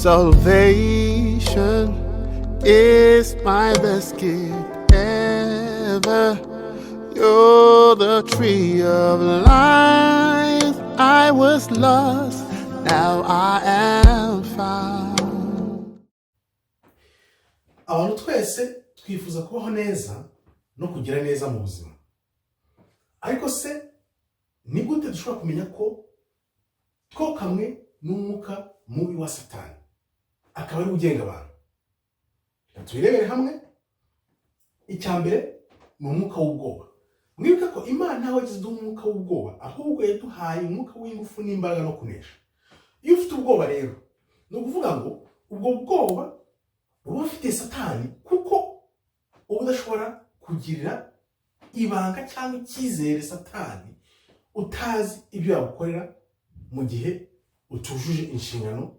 Salvation is my best gift ever. You're the tree of life. I was lost, now I am found. Abantu twese twifuza kubaho neza no kugira neza mu buzima. Ariko se ni gute dushobora kumenya ko twokamwe n'umwuka mubi wa Satani, akaba ari we ugenga abantu? Reka tubirebere hamwe. Icya mbere ni umwuka w'ubwoba. Mwibuke ko Imana ntawe yagize iduha umwuka w'ubwoba, ahubwo yaduhaye umwuka w'ingufu n'imbaraga no kunesha. Iyo ufite ubwoba rero, ni ukuvuga ngo ubwo bwoba uba ufite Satani, kuko uba udashobora kugirira ibanga cyangwa icyizere Satani, utazi ibyo yagukorera mu gihe utujuje inshingano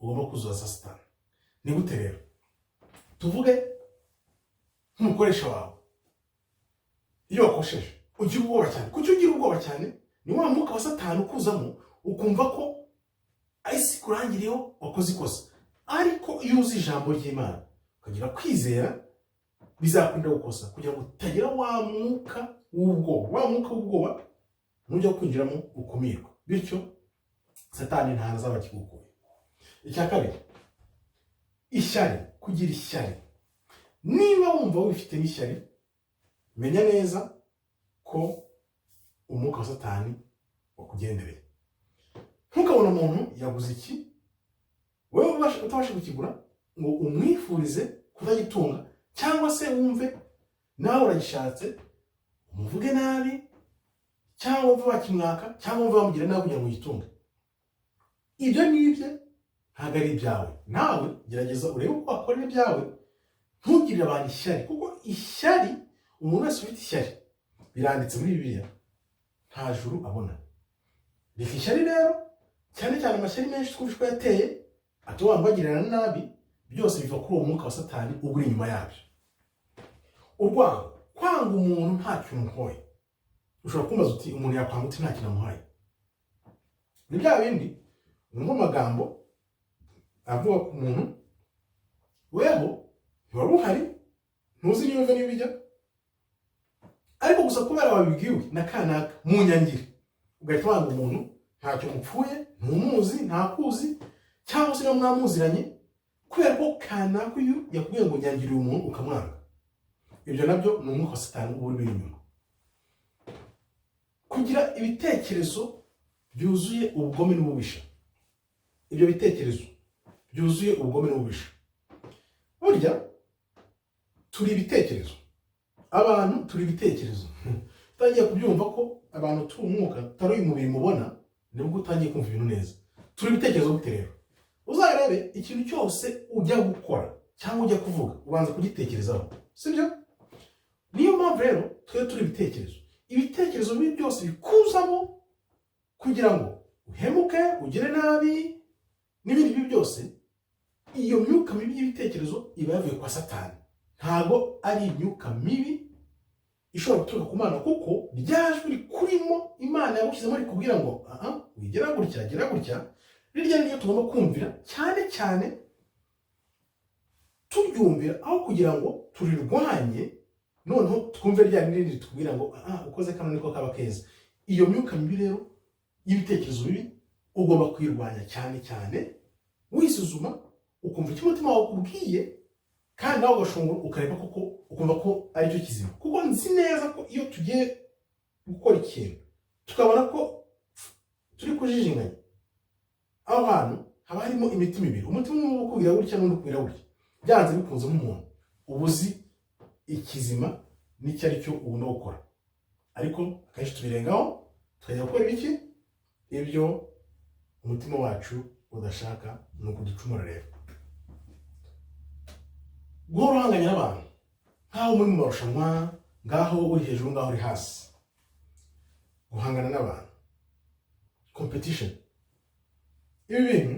ugomba kuzuza za Satani. Ni gute rero? Tuvuge nk'umukoresha wawe, iyo wakosheje ugira ubwoba cyane. Kuki ugira ubwoba cyane? Ni wa mwuka wa Satani ukuzamo, ukumva ko isi kurangiriyeho, wakoze ikosa. Ariko iyo uzi ijambo ry'Imana, ukagira kwizera, bizakurinda gukosa, kugira ngo utagira wa mwuka w'ubwoba. Wa mwuka w'ubwoba nujya kwinjiramo ukumirwa, bityo Satani ntazaba akigukuye. Icya kabiri, ishyari. Kugira ishyari, niba wumva wifitemo ishyari, menya neza ko umwuka wa Satani wakugendereye. Ntukabone umuntu yaguze iki, wowe utabasha kukigura, ngo umwifurize kutagitunga, cyangwa se wumve nawe uragishatse, umuvuge nabi, cyangwa wumve wakimwaka, cyangwa wumve wamugira nabi kugira ngo ugitunge. Ibyo ni ibye, ntabwo ari ibyawe. Nawe gerageza urebe uko wakora ibyawe, ntugirire abantu ishyari, kuko ishyari, umuntu wese ufite ishyari, biranditse muri Bibiliya, nta juru abona. Reka ishyari rero, cyane cyane amashyari menshi twumva ko yateye atuma abantu bagirana nabi, byose biva kuri uwo mwuka wa Satani uba uri inyuma yabyo. Urwango, kwanga umuntu nta kintu umuhoye. Ushobora kumbaza uti: "Umuntu yakwanga uti nta kintu amuhaye?" Ni bya bindi wumva amagambo avuga ku muntu, weho ntiwari uhari, ntuzi niyo biva n'iyo bijya, ariko gusa kubera wabibwiwe na kanaka mu nyangire, ugahita wanga umuntu ntacyo mupfuye, ntumuzi, ntakuzi, cyangwa se niba mwamuziranye, kubera ko kanaka uyu yakubwiye ngo nyangire uyu muntu, ukamwanga. Ibyo nabyo ni umwuka wa Satani uba uri inyuma. Kugira ibitekerezo byuzuye ubugome n'ububisha, ibyo bitekerezo byuzuye ubugome n'ububisha. Burya turi ibitekerezo, abantu turi ibitekerezo. Utangiye kubyumva ko abantu turi umwuka, tutari uyu mubiri mubona, nibwo utangiye kumva ibintu neza. Turi ibitekerezo gute rero? Uzarebe, ikintu cyose ujya gukora cyangwa ujya kuvuga, ubanza kugitekerezaho, sibyo? Niyo mpamvu rero twe turi ibitekerezo. Ibitekerezo bibi byose bikuzamo kugira ngo uhemuke, ugire nabi n'ibindi bibi byose, iyo myuka mibi y'ibitekerezo iba yavuye kwa Satani, ntabwo ari imyuka mibi ishobora guturuka ku Mana, kuko rya jwi rikurimo Imana yagushyizemo rikubwira ngo: "Aha wigira gutya, gira gutya", rirya niryo tugomba kumvira cyane cyane, turyumvira aho kugira ngo turirwanye. Noneho twumve rya rindi ritubwira ngo: "Aha ukoze kano niko kaba keza." Iyo myuka mibi rero y'ibitekerezo bibi ugomba kuyirwanya cyane cyane, wisuzuma, ukumva icyo umutima wawe ukubwiye, kandi nawe ugashungura, ukareba koko, ukumva ko aricyo kizima. Kuko nzi neza ko iyo tugiye gukora ikintu tukabona ko turi kujijinganya, aho hantu haba harimo imitima ibiri, umutima umwe ukubwira gutya n'undi ukubwira gutya. Byanze bikunze, nk'umuntu uba uzi ikizima n'icyo ari cyo ugomba gukora, ariko akenshi tubirengaho tukajya gukora ibiki? Ibyo umutima wacu udashaka. Ni ukuducumura rero. Guhora uhanganye n'abantu, nk'aho muri mu marushanwa, ngaho uri hejuru, ngaho uri hasi, guhangana n'abantu, competition, ibi bintu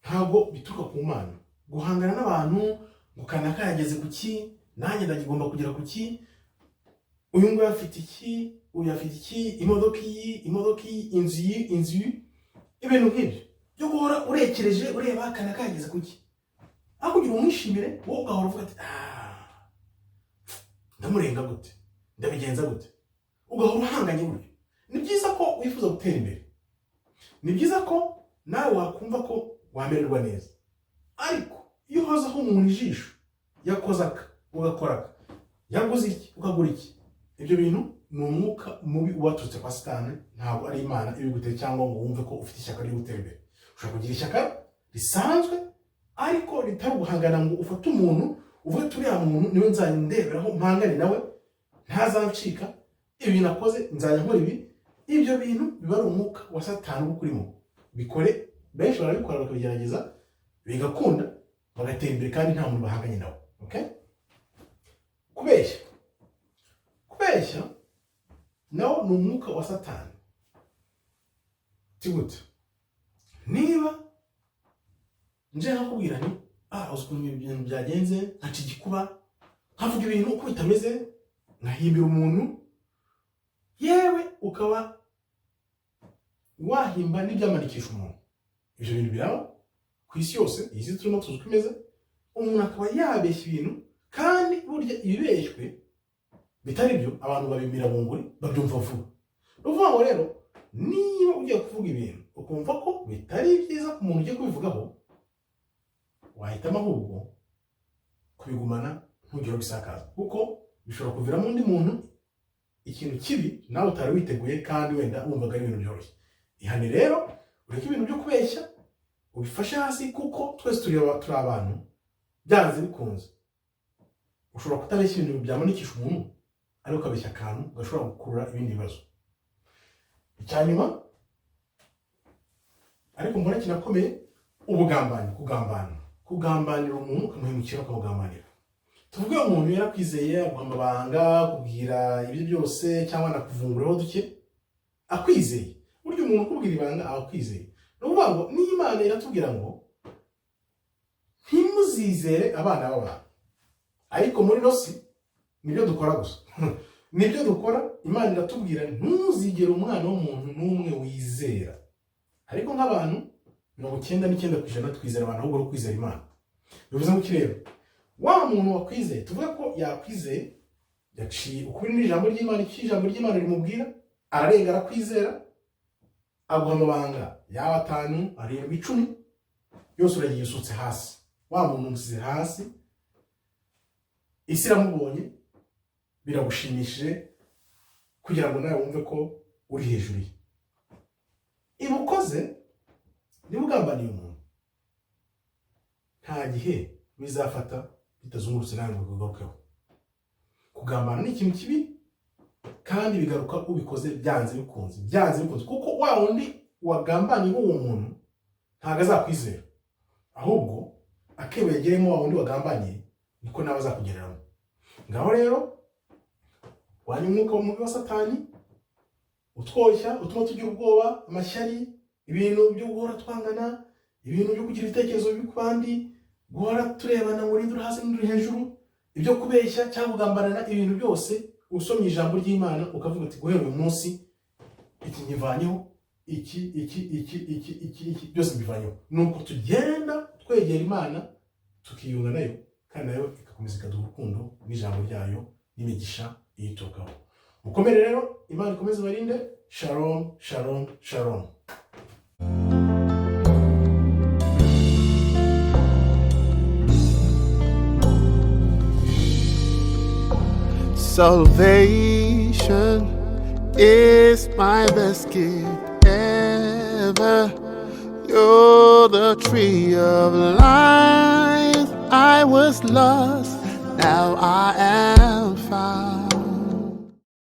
ntabwo bituruka ku Mana. Guhangana n'abantu ngo kanaka yageze ku ki, nanjye ndagomba kugera ku ki, uyu nguyu afite iki, uyu afite iki, imodoka iyi, imodoka iyi, inzu iyi, inzu iyi, ibintu nk'ibyo. Byo guhora urekereje ureba akana kageze kuki, aho kugira umwishimire, wowe ugahora uvuga ati: "Ah, ndamurenga gute? Ndabigenza gute?" Ugahora uhanganye. Buryo ni byiza ko wifuza gutera imbere, ni byiza ko nawe wakumva ko wamererwa neza, ariko iyo uhozaho umuntu ijisho, yakoze aka ugakora aka, yaguze iki ukagura iki, ibyo bintu ni umwuka mubi waturutse kwa Satani. Ntabwo ari Imana ibiguteye cyangwa ngo wumve ko ufite ishyaka ryo gutera imbere. Ushobora kugira ishyaka risanzwe ariko ritari uguhangana ngo ufate umuntu uvuge ati: "Uriya muntu niwe nzajya ndeberaho mpangane nawe, ntazancika ibi nakoze, nzajya nkora ibi." Ibyo bintu biba ari umwuka wa Satani uba ukurimo. Bikore, benshi barabikora, bakabigerageza bigakunda, bagatera imbere kandi nta muntu bahanganye nawe. Okay? Kubeshya, kubeshya nawo ni umwuka wa Satani. Gute? Niba nje nkakubwira nti: "Ah, uzi ukuntu ibintu byagenze," nkaca igikuba, nkavuga ibintu uko bitameze, nkahimbira umuntu, yewe ukaba wahimba n'ibyamanikisha umuntu, ibyo bintu biraba ku isi yose. Iyi si turimo tuzi uko imeze. Umuntu akaba yabeshya ibintu, kandi burya ibibeshywe bitari byo abantu babimira bunguri, babyumva vuba. Ni ukuvuga ngo rero niba ugiye kuvuga ibintu ukumva ko bitari byiza ku muntu ugiye kubivugaho, wahitamo ahubwo kubigumana, ntugire ubisakaza, kuko bishobora kuviramo undi muntu ikintu kibi nawe utari witeguye kandi wenda wumvaga ari ibintu byoroshye. Ihane rero, ureke ibintu byo kubeshya, ubifashe hasi, kuko twese turi abantu. Byanze bikunze ushobora kutabeshya ibintu byamanikisha umuntu, ariko ukabeshya akantu gashobora gukurura ibindi bibazo. Icya nyuma ariko mbona kinakomeye, ubugambanyi, kugambana, kugambanira umuntu, ukamuhemukira, ukamugambanira. Tuvuge umuntu yarakwizeye, aguha amabanga, akubwira ibyo byose cyangwa anakuvunguraho duke, akwizeye. Burya umuntu ukubwira ibanga aba akwizeye. Ni ukuvuga ngo n'Imana iratubwira ngo ntimuzizere abana b'abantu, ariko muri ino si nibyo dukora gusa, nibyo dukora. Imana iratubwira: "Ntuzigere umwana w'umuntu n'umwe wizera." Ariko nk'abantu 99% twizera abantu ahubwo no kwizera Imana. Bivuze ngo iki rero? Wa muntu wakwizeye, tuvuge ko yakwizeye, yaciye ukuri n'ijambo ry'Imana, icyo ijambo ry'Imana rimubwira, ararenga, arakwizera, aguha amabanga yaba atanu, arindwi, 10, yose uragiye usutse hasi. Wa muntu umusize hasi, isi iramubonye, biragushimishije kugira ngo nawe wumve ko uri hejuru ye. Iba ukoze, niba ugambaniye umuntu, nta gihe bizafata bitazungurutse nawe ngo bikugarukeho. Kugambana ni ikintu kibi kandi bigaruka ubikoze byanze bikunze, byanze bikunze, kuko wa wundi wagambaniye uwo muntu ntabwo azakwizera, ahubwo akebo yageremo wa wundi wagambaniye niko nawe azakugereramo. Ngaho rero wanya umwuka mubi wa Satani utwoshya, utuma tugira ubwoba, amashyari, ibintu byo guhora twangana, ibintu byo kugira ibitekerezo bibi ku bandi, guhora turebana ngo urinde uri hasi n'uri hejuru, ibyo kubeshya cyangwa kugambanana, ibintu byose. Usomye ijambo ry'Imana ukavuga uti: "Guhera uyu munsi iki nkivanyeho, iki, iki, iki, iki, iki, iki, byose mbivanyeho." Nuko tugenda twegera Imana, tukiyunga nayo, kandi nayo igakomeza ikaduha urukundo n'ijambo ryayo n'imigisha iyiturukaho. Mukomere rero, Imana ikomeze ibarinde. Shalom, shalom, shalom. Salvation is my best gift ever. You're the tree of life. I was lost, now I am found.